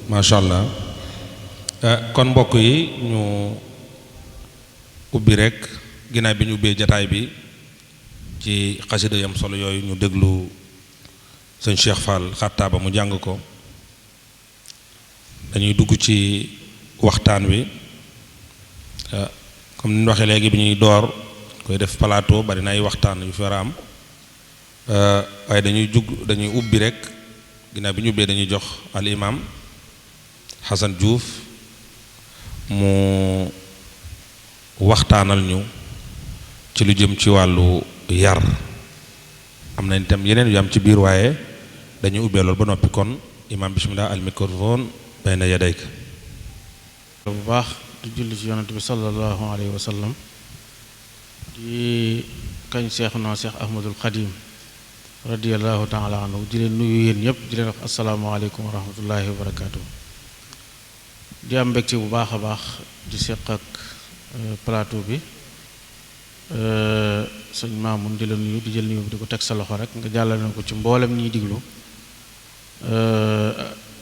macha allah. kon mbokk yi ñu ubbi rek ginnaaw bi ñu ubbee jataay bi ci xasida yam solo yooyu ñu déglu sëñ Cheikh Fall xattaaba mu jàng ko. dañuy dugg ci waxtaan wi comme ni ñu waxee léegi bi ñuy door koy def plateau bari na ay waxtaan yu fi war a am waaye dañuy ubbi rek ginnaaw bi ñu ubbee dañuy jox al imam Hassan Diouf mu waxtaanal ñu ci lu jëm ci wàllu yar. am na itam yeneen yu am ci biir waaye dañuy ubbee loolu ba noppi kon imam bismillah al microphone bayna yadayk. bu baax di julli ci yonent bi sallallahu alayhi wa sallam di kañ seexuna Seex Ahmadul Xadim radiyallahu taala anhu di leen nuyu yéen ñëpp di leen wax asalaamaaleykum wa rahmatullahi wa barakaatu. di am mbégte bu baax a baax di seq ak plateau bi sëñ Maamun di la nuyu di jël nuyu bi di ko teg sa loxo rek nga jàllale na ko ci mboolem ñiy diglu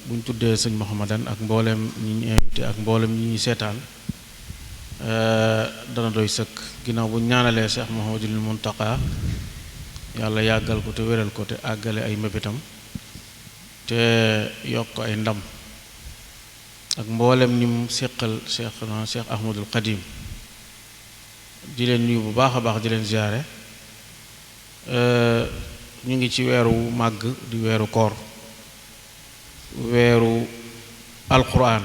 buñ tuddee sëñ Mouhamadan ak mboolem ñi ñu invité ak mboolem ñi ñuy seetaan dana doy sëkk ginnaaw bu ñaanalee Cheikh Mouhamadul Muntaqa yàlla yàggal ko te wéral ko te àggale ay mébétam te yokk ay ndam ak mboolem ñi mu séqal Cheikh Ahmadul Xadim di leen nuyu bu baax a baax di leen ziyaare ñu ngi ci weeru màgg di weeru koor weeru alquran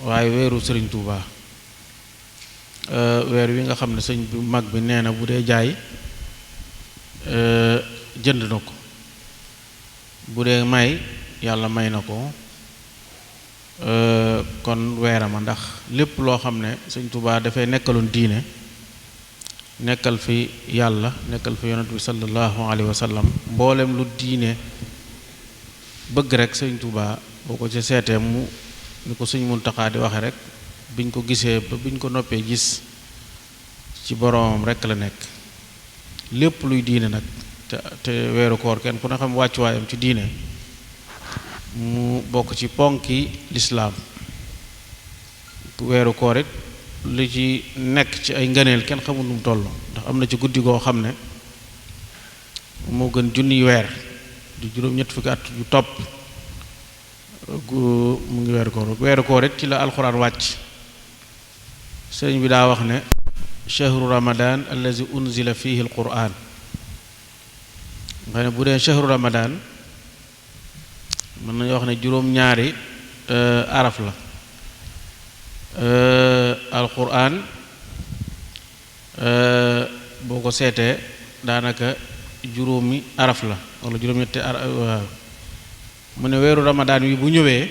waaye weeru sëriñ Tuuba weer wi nga xam ne sëñ bu mag bi nee na bu dee jaay jënd na ko bu dee may yàlla may na ko kon weerama ndax lépp loo xam ne sëñ Tuuba dafay nekkaloon diine nekkal fi yàlla nekkal fi yonent bi sallallahu alayhi wa sallam mboolem lu diine bëgg rek sëñ Tuuba boo ko ci seetee mu ni ko sëñ Muntaxa di waxe rek biñ ko gisee ba biñ ko noppee gis ci boroomam rek la nekk lépp luy diine nag te weeru koor kenn ku ne xam wàccuwaayam ci diine mu bokk ci ponki lislaam weeru koor it li ci nekk ci ay ngëneel kenn xamul nu mu toll ndax am na ci guddi goo xam ne moo gën junniy weer di juróom-ñett fukki at yu topp mu ngi weeru koor it ci la alxuraan wàcc sëriñ bi daa wax ne chahru ramadan allazi unzila fihi alquran nga ne bu dee chahru ramadan mën nañu wax ne juróom-ñaari araf la alquran boo ko seetee daanaka juróomi araf la wala juróom-ñetti araf waaw mu ne weeru ramadaan wi bu ñëwee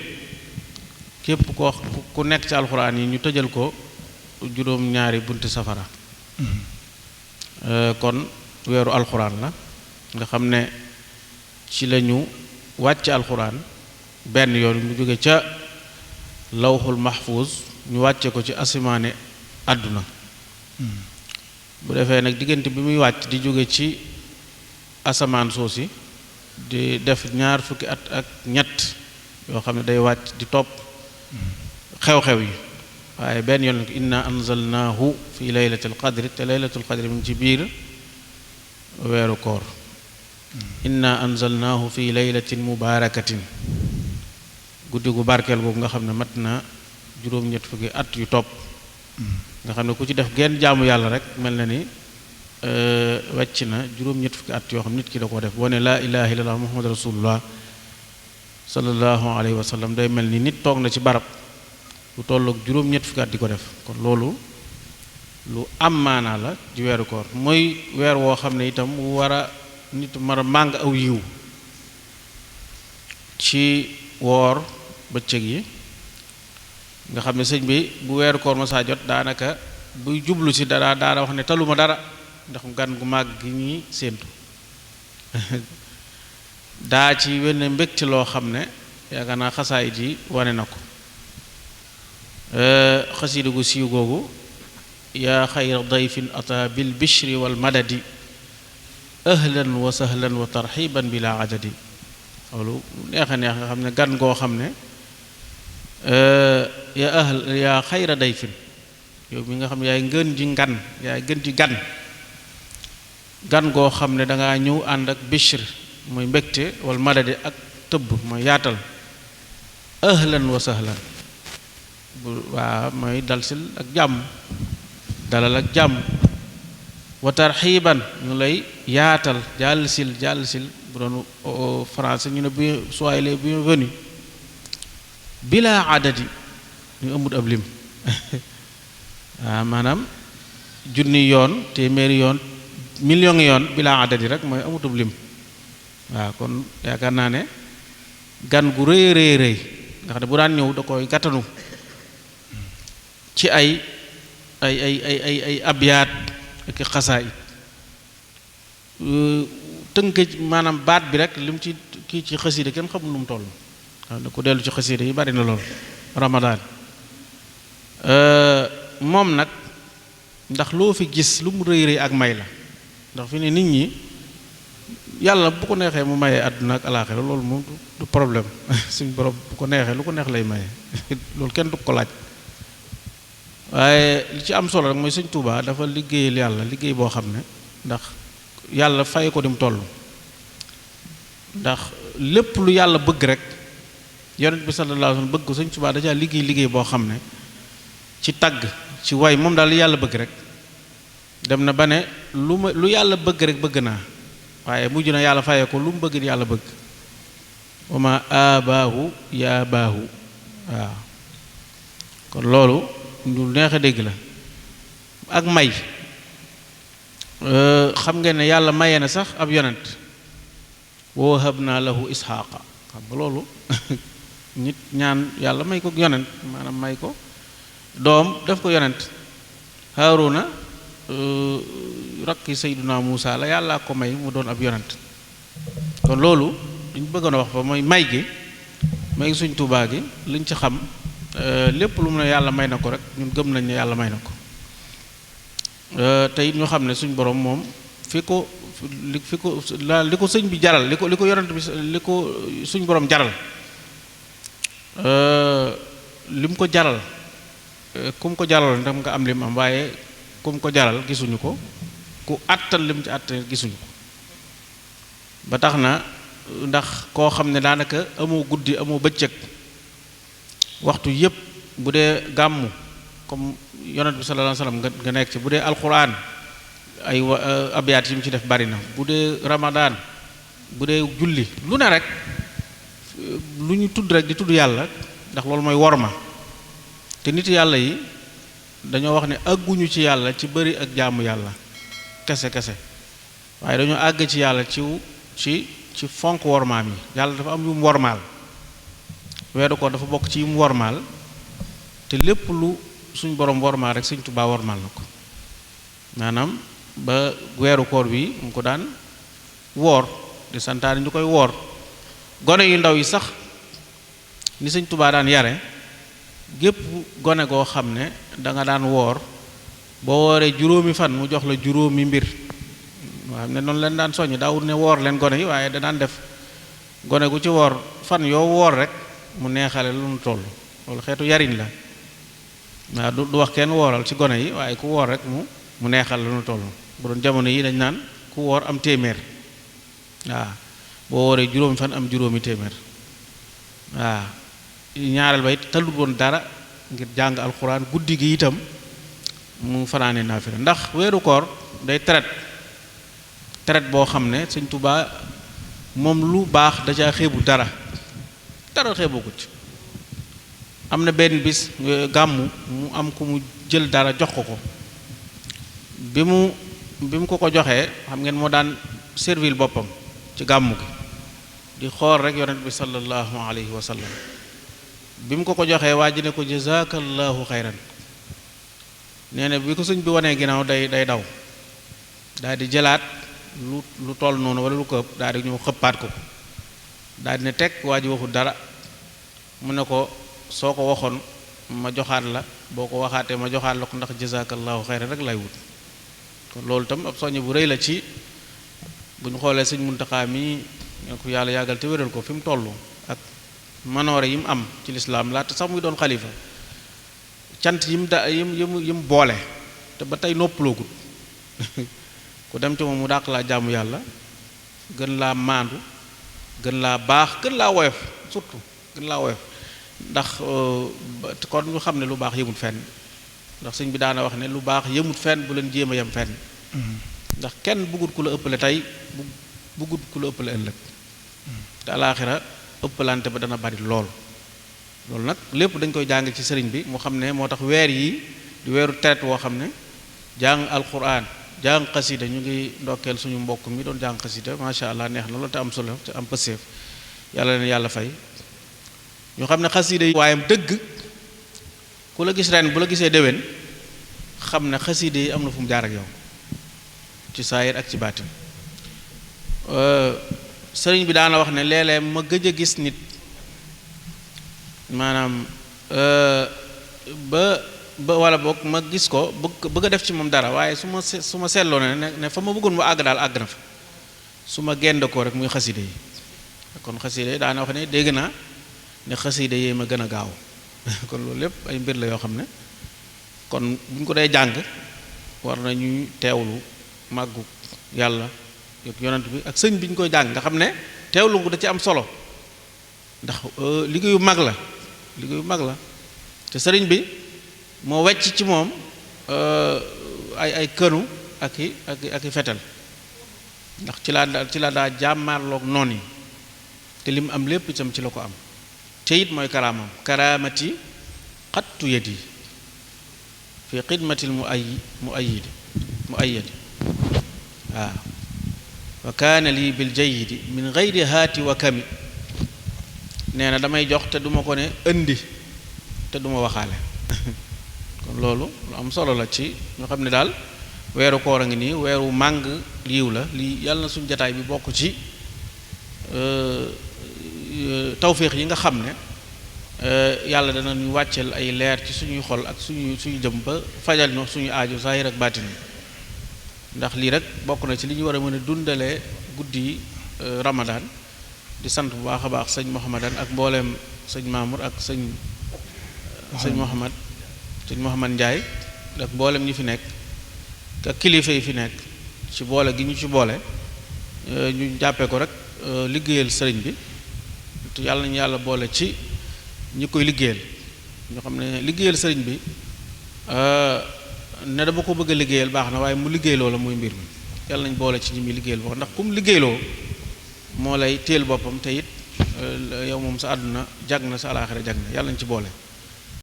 képp ku nekk ci alxuraan yi ñu tëjal ko juróom-ñaari bunti safara kon weeru alxuraan la nga xam ne ci lañu wàcc alxuraan benn yoon mu jóge ca lawxul mahfuz ñu wàcce ko ci asimaane àdduna bu defee nag diggante bi muy wàcc di jóge ci asamaan soosi di def ñaar fukki at ak ñett yoo xam ne day wàcc di topp xew-xew yi waaye benn yoon nag inna anzalnaahu fi laylatil qadri te laylatul qadri mu ngi ci biir weeru koor inna anzalnaahu fi laylatin mubarakatin guddi gu barkeel googu nga xam ne mat na juróom-ñett fukki at yu topp nga xam ne ku ci def genn jaamu yàlla rek mel na ni wàcc na juróom-ñett fukki at yoo xam nit ki da koo def boo ne laa ilaha illallah muhammad rasulullah sallallahu alayhi wa sallam day mel ni nit toog na ci barab lu tolloog juróom-ñett fukki at di ko def kon loolu lu am maanaa la ci weeru koor mooy weer woo xam ne itam war a nit mar a màng aw yiw ci woor bëccëg yi nga xam ne sëñ bi bu weeru koor ma saa jot daanaka buy jublu si daana wax ne taluma dara ndax gan gu màgg gi ñuy séentu daa ci wenn mbégte loo xam ne yaakaar naa xasaayit yi wane na ko xasiida gu siiw googu yaa xayra dayfin ata bil bishri wal madadi ahlan wa sahlan wa tarxiban bila adadi loolu neex a neex nga xam ne gan goo xam ne yaa xayra dayfin yow mi nga xam ne yaay ngën ji ngan yaay gën ji gan gan goo xam ne dangaa ñëw ànd ak bishr mooy mbégte wal madadi ak tëbb mooy yaatal ahlan wa sahlan waa mooy dalsil ak jàmm dalal ak jàmm wa tarxiiban ñu lay yaatal jàllsil bu doon français ñu ne soyez les bienvenus bila adadi ñu amut ab lim waaw maanaam junni yoon téeméeri yoon million yoon bila adadi rek mooy amut ab lim waaw kon yaakaar naa ne gan gu rëy rëy nga xam ne bu daan ñëw da koy gàttanu ci ay abyaat ak xasaay tënk maanaam baat bi rek lim ci kii ci xasiida kenn xamul lu mu toll xam ne ku dellu ci xasiida yi bari na lool ramadaan moom nag ndax loo fi gis lu mu rëy rëy ak may la ndax fi ne nit ñi yàlla bu ko neexee mu mayee àdduna ak alaaxira loolu moom du problème suñ borom bu ko neexee lu ko neex lay maye loolu kenn du ko laaj waaye li ci am solo rek mooy sëñ Tuubaa dafa liggéeyal yàlla liggéey boo xam ne ndax yàlla fay ko dim toll ndax lépp lu yàlla bëgg rek yonent bi sallallahu alayhi wasallam bëgg ko sëñ Tuubaa dajaa liggéey boo xam ne ci tagg ci way moom daal lu yàlla bëgg rek dem na ba ne lu yàlla bëgg rek bëgg naa waaye mujj na yàlla faye ko lu mu bëgg yàlla bëgg wa ma abaahu yaa baahu waaw kon loolu lu neex a dégg la ak may xam ngeen ne yàlla maye na sax ab yonent wa wahabna lahu isxaaqa xam nga loolu nit ñaan yàlla may ko yonent maanaam may ko doom def ko yonent Haaruna rakki Seydina Muusa la yàlla ko may mu doon ab yonent kon loolu liñ bëggoon a wax fa mooy may gi suñ Tuubaa gi liñ ci xam lépp lu mu ne yàlla may na ko rek ñun gëm nañ ne yàlla may na ko te it ñu xam ne suñ borom moom li ko sëñ bi jaral li ko yonent bi li ko suñ borom jaral li mu ko jaral ku mu ko jaral ndam nga am lim am waaye ku mu ko jaral gisuñu ko ku àttan lim ci àttan gisuñu ko ba tax na ndax koo xam ne daanaka amoo guddi amoo bëccëg waxtu yépp bu dee gàmmu comme yonent bi sallallahu alayhi wasallam nga nekk ci bu dee alquran ay abyaat yi mu ci def bari na bu dee ramadaan bu dee julli lu ne rek lu ñu tudd rek di tudd yàlla ndax loolu mooy worma te nit yàlla yi dañoo wax ne àgguñu ci yàlla ci bëri ak jaamu yàlla kese waaye dañoo àgg ci yàlla ci fonk wormaam yi yàlla dafa am yu mu wormaal weeru ko dafa bokk ci yu mu wormaal te lépp lu suñ borom wormaal rek Sëñ Tuubaa wormaal na ko maanaam ba weeru koor bi mu ko daan woor di santaane ñu koy woor gone yu ndaw yi sax ni Sëñ Tuubaa daan yare gépp gone goo xam ne danga daan woor boo wooree juróomi fan mu jox la juróomi mbir waaw ne noonu leen daan soññ daawul ne woor leen gone yi waaye da daan def gone gu ci woor fan yoo woor rek mu neexale lu mu toll loolu xeetu yariñ la waaw du wax kenn wooral ci gone yi waaye ku woor rek mu neexal lu mu toll bu doon jamono yi dañ naan ku woor am téeméer waaw boo wooree juróomi fan am juróomi téeméer waaw ñaareel ba it talut woon dara ngir jàng alxuraan guddi gi itam mu fanaane naafila ndax weeru koor day traite boo xam ne Sëñ Tuubaa moom lu baax da caa xeebu dara xeebu ko ci am na benn bis gàmmu mu am ku mu jël dara jox ko bi mu ko joxee xam ngeen moo daan servir boppam ci gàmmu gi di xool rek yonent bi sallallahu alayhi wa sallam bi mu ko joxee waa ji ne ko jazakallahu xayran nee na bi ko sëñ bi wanee ginnaaw day daw daal di jëlaat lu toll noonu wala lu ko ëpp daal di ñëw xëppaat ko daal di ne teg waa ji waxul dara mu ne ko soo ko waxoon ma joxaat la boo ko waxaatee ma joxaat la ko ndax jazakallahu xayran rek lay wut kon loolu tam ab soññe bu rëy la ci bu ñu xoolee sëñ Muntaxa mi ne ko yàlla yàggal te wéral ko fi mu toll ak manoore yi mu am ci lislaam laata sax muy doon xalifa cant yi mu boole te ba tey noppaloogut ku dem ci moom mu dàq laa jaamu yàlla gën laa maandu gën laa baax gën laa woyof surtout gën laa woyof ndax kon ñu xam ne lu baax yëmut fenn ndax sëñ bi daana wax ne lu baax yëmut fenn bu leen jéem a yem fenn ndax kenn bëggut ku la ëppale tey bëggut ku la ëppale ëllëg te alaaxira ëppalante ba dana bari loolu nag lépp dañ koy jàng ci sëriñ bi mu xam ne moo tax weer yi di weeru teret woo xam ne jàng alquran jàng xasida ñu ngi ndokkeel suñu mbokk mi doon jàng xasida macha allah neex na loolu te am solo te am pëseef yàlla leen yàlla fay ñu xam ne xasida yi waayam dëgg ku la gis ren bu la gisee déwén xam ne xasida yi am na fu mu jaar ak yow ci saayir ak ci baatin sëriñ bi daana wax ne léeg-léeg ma gëj a gis nit maanaam ba wala boog ma gis ko bëgg a def ci moom dara waaye su ma seetloo ne fa ma bëggoon mu àgg daal àgg na fa su ma gend ko rek muy xaside yi kon xaside yi daana wax ne dégg naa ne xaside yi ma gën a gaaw kon loolu lépp ay mbir la yoo xam ne kon bu ñu ko dee jàng war nañuy teewlu màggu yàlla yonent bi ak sëñ bi ñu koy jàng nga xam ne teewlu ko da ci am solo ndax liggéeyu mag la te sëriñ bi moo wecc ci moom ay kënu ak i fetal ndax ci la daa jàmmaarloog noon yi te li mu am lépp itam ci la ko am te it mooy karaamam karaamati xattu yadi fi xidmatil mu ayyidi waaw wa kaana lii bil jayyidi min gayri haati wa kami nee na damay jox te duma ko ne indi te duma waxaale kon loolu lu am solo la ci ñoo xam ne daal weeru koor a ngi nii weeru màng liiw la lii yàlla na suñu jataay bi bokk ci tawféex yi nga xam ne yàlla dana ñu wàcceel ay leer ci suñuy xol ak suñu jëm ba fajal ñu suñu aajo saahir ak baatin ndax lii rek bokk na ci li ñu war a mën a dundalee guddi Ramadan di sant bu baax a baax sëñ Mouhamadan ak mbooleem sëñ Mamour ak sëñ Mouhamad Ndiaye ak mbooleem ñi fi nekk ak kilifa yi fi nekk ci boole gi ñu ci boole ñu jàppee ko rek liggéeyal sëriñ bi te yàlla nañu yàlla boole ci ñi koy liggéeyal ñoo xam ne liggéeyal sëriñ bi ne dama ko bëgg a liggéeyal baax na waaye mu liggéeyloo la muy mbir mi yàlla nañ boole ci ñi muy liggéeyal boo ndax kum liggéeyloo moo lay téel boppam te it yow moom sa àdduna jag na sa alaaxira jag na yàlla nañ ci boole